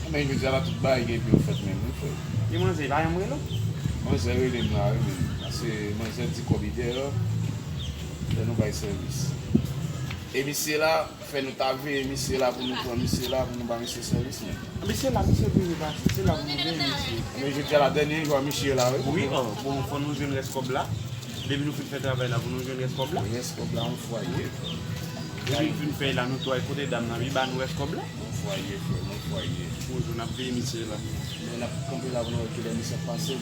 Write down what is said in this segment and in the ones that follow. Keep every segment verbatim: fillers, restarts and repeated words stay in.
Men jodi a la tout bagay gen pou yo fèt menm wi frè. E manzè pa janm rele w? Manzè rele m la wi menm. Paske manzè di kòb li dèyè, fè nou bay sèvis. E misye la, fè nou ta veye misye la pou nou pran misye la pou nou ba misye sèvis menm. Misye la, misye vini pase, se la pou nou veye misye. Men jodi a la dènye jou a misye la wi. Wi, an, bon, fò nou jwenn rès kòb la. Depi nou fin fè travay la pou nou jwenn rès kòb la. Rès kòb la, yon fwaye. Depi nou fin fè la, nou twal kote dam nan, li ba nou rès kòb la. Yon fwaye, frè, yon fwaye. Bonjou, n ap veye misye la. Men n ap kanpe la pou nou wè kilè misye ap pase.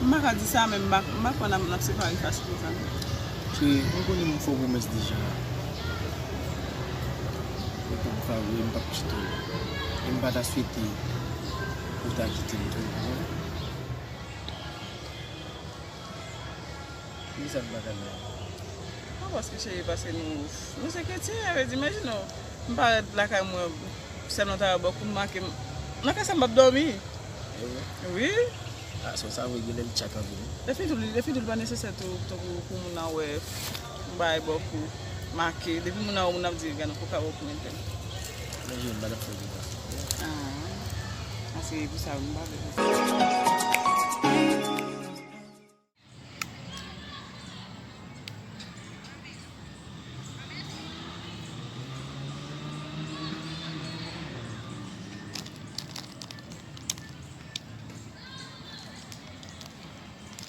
M pa ka di sa, men m pa, m pa kwè n ap, n ap separe fasil konsa non. Cheri, ou konnen m fè w pwomès deja. Ou konn m pa vre, m p ap kite w. E m pa ta swete ou ta kite m tou, ou konprann? Poukisa m pa ka di w? Non, paske cheri, paske nou, nou se kretyen, sa vle di, imajine w, m parèt lakay mwen, sè m nan ta bò kou m make m. Nan ka sa m p ap dòmi. E vre? Wi. A, sa, sa vre, genlè l tchak anpil wi. Depi tou, depi tou, li pa nesesè tou, tankou pou moun nan wè m bay bò kou, make. Depi moun nan wè moun ap di, gade yon koka bò kou entèl. Men je m pa t ap fè l konsa. Ah. Paske pou sa, m pa vle.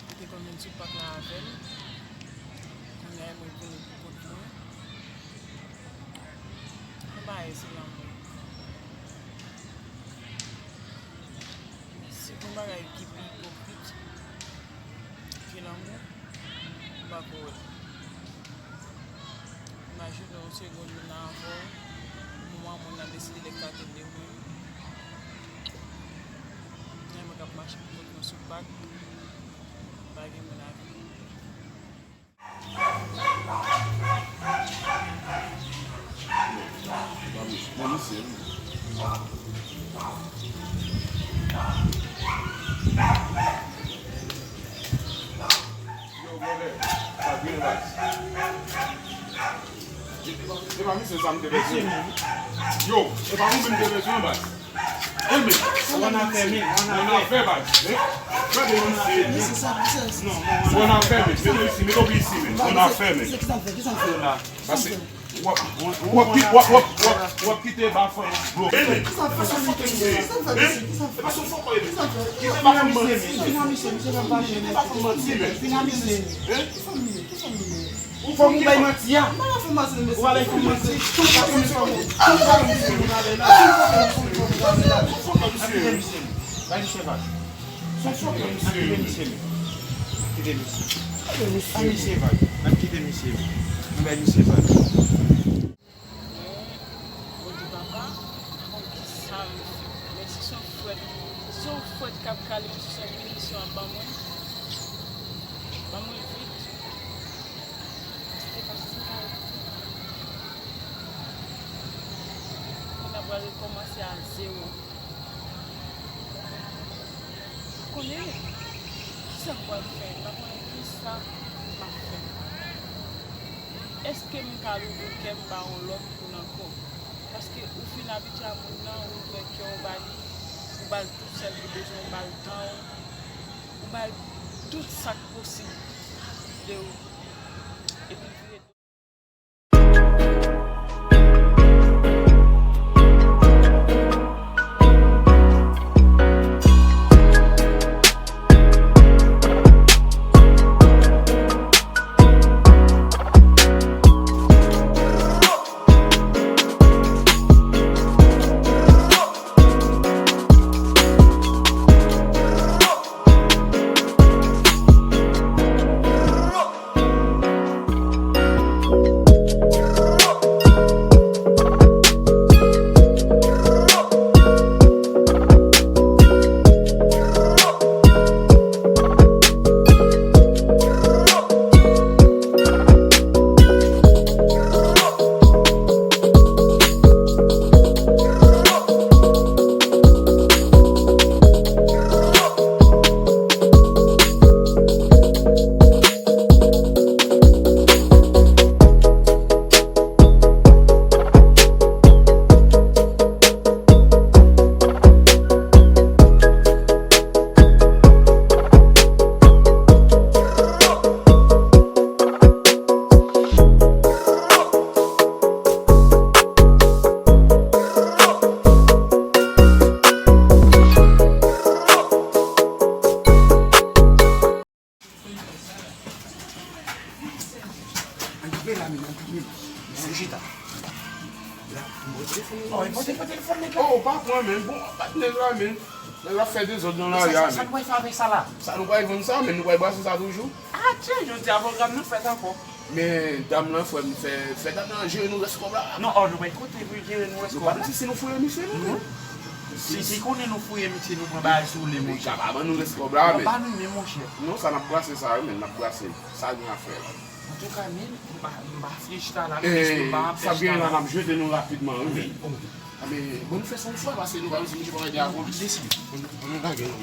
Li te konn vin sou pak la avè m. Kounye a, mwen vini pou kont mwen. Anba e se lanmou. Si gon bagay ki pi ipokrit ke lanmou, m pa ko wè l. Imajine w yon segonn moun nan avè w, moman moun nan deside l ekate l de ou menm. Gen moun k ap mache pou kont mwen sou pak, pa gen moun avè l. Yo, brother, sa byen baz. E pa misye sa m te bezwen. Yo, e pa ou menm m te bezwen baz. Wi men, w annafè men, w annafè baz. Gade misye. W annafè men, mete isi, mete w isi men. W annafè men. Pase w ap, w ap, w ap, w ap, w ap kite ba fanm bloke. E men, e pa sou fòk misye ye. E pa sou fòk misye ye. Kite ba fanm manti men. Kite ba fanm manti men. Fòk ou bay manti a. Ou pa lè fè manti. Tout sa konn fè manti. Kite misye. Bay misye vag. Kite misye. Kite misye. Bay misye vag. N ap kite misye. Nou bay misye vag. Bondye papa, konn kisa m fè. Men si se yon frèt, si se yon frèt k ap kale m, si se yon pinisyon ap ban mwen, ban mwen vit. Paske, paske se pa kounye a pral rekòmanse a zewo. Konnen kisa m pral fè, m pa konnen kisa m ap fè. Èske m ka louvri kè m ba yon lòt moun ankò? Paske ou fin abitye a moun nan, ou ouvè kè w ba li, ou ba l tout sa l bezwen, ou ba l tan w, ou ba l tout sa k posib de ou. Epi l vire do. Oh, e pote, pote telefòn nèg la. Oh, pa pran, men. Bon, bat nèg la, men. Nèg la fè dezòd nan lari a, men. Sa nou pral fè avèk sa la? Sa nou pral vann sa, men nou pral brase sa toujou. Atè, jodi a pwogram nou fèt ankò. Men dam lan, frè m, fè, fè dam lan jere nou rès kòb la. Non, oh, nou mèt kote pou jere nou rès kòb la. Nou pa di si nou fouye misye, non, men. Si, si konnen nou fouye misye, nou pran bagay sou li, monchè. Li ka pa ban nou rès kòb la, men. Ban nou, men, monchè. Non, sa n ap brase sa, wi, men, n ap brase. Sa gen a fè la. Antouka, men, m pa, m pa vle chita la, men, paske m pa ap fè chita la. Sa gen la, n ap jete nou rapidman, wi, men. Wi, wi. A, men, bon, nou fè sa yon fwa, paske nou pa, nou pa gen avans. Desann. Ann, ann lage nou.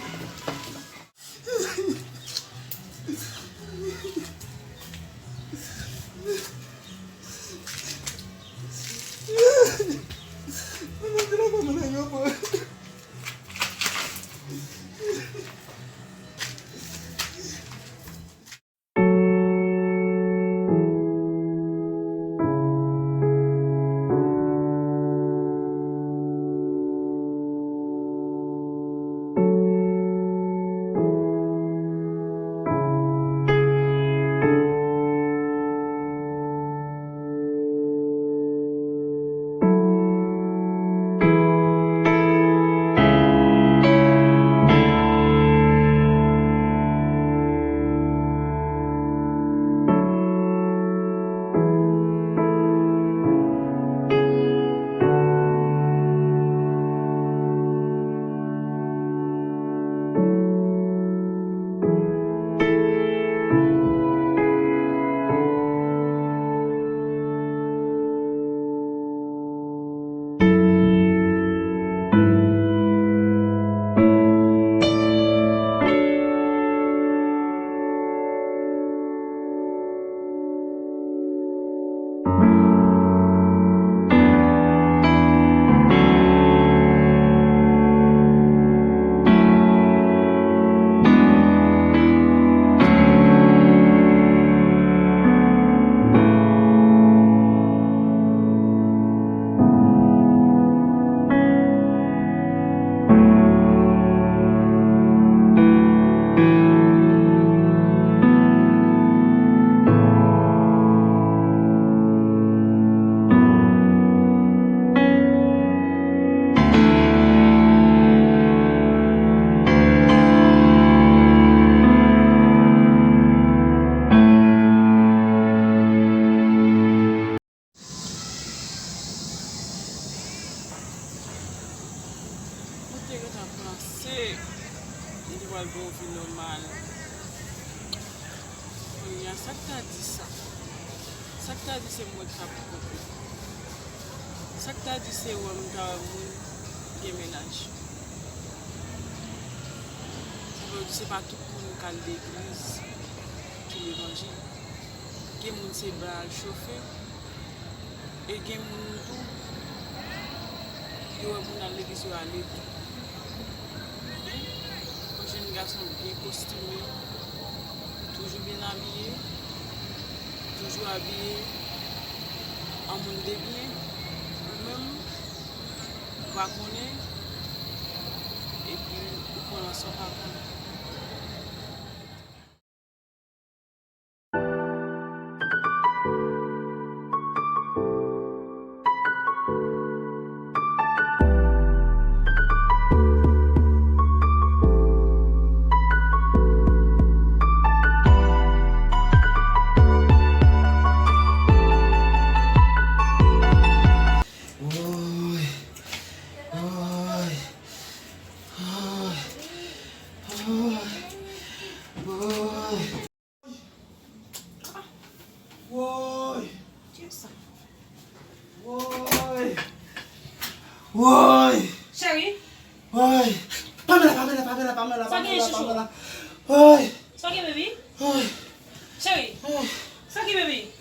Mwen te gentan panse li te pral gen yon vi nòmal. Kounye a, sa k ta di sa? Sa k ta di se mwen k t ap konte? Sa k ta di se wè m ta wè moun gen mennaj? Sa vle di se pa tout moun k al legliz ki levanjil. Gen moun se ba al chofe. E gen moun tou, yo wè moun al legliz yo ale tou. Yon jèn gason byen kostime, toujou byen abiye, toujou abiye an moun de byen. Ou menm, ou pa konnen, epi ou konnen san w pa konnen. Woy, woy, woy, woy, woy. Woy! Kisa? Woy! Woy! Cheri! Woy! Pamela, Pamela, Pamela, Pamela, Pamela, Pamela. Woy! Sa gen, baby? Woy! Cheri! Woy! Sa gen, baby?